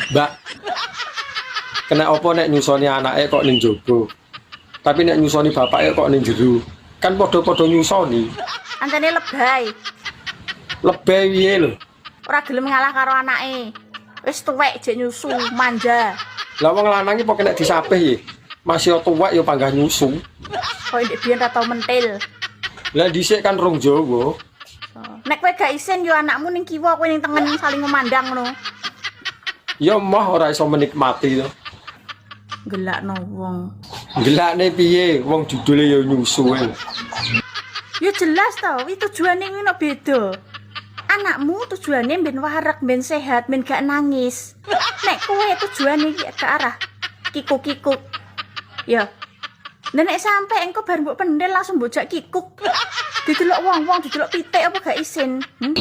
Mbak, kena apa nek nyusoni anake kok ning jaba? Tapi nek nyusoni bapake kok ning jero? Kan padha-padha nyusoni. Ancene lebay. Lebay piye lho? Ora gelem ngalah karo anake. Wis tuwek jek nyusu, manja. Lah, wong lanang iki kok nek disapih iki. Masih tuwek ya panggah nyusu. Kok ndek biyen ra tau mentil. Lah, dhisik kan rong Jawa. Nek kowe gak isin yo anakmu ning kiwa, kowe ning tengen, saling memandang ngono. Ya moh, ora iso menikmati to. Gelakno wong. Gelakne piye? Wong judule ya nyusu e. Ya jelas to, wi tujuane ngono beda. Anakmu tujuane ben wareg, ben sehat, ben gak nangis. Nek kowe tujuane iki ke arah kikuk-kikuk. Ya. Lah, nek sampe engko bar mbok pendel langsung mbok jak kikuk. Didelok wong-wong, didelok pitik, apa gak isin? Hmm?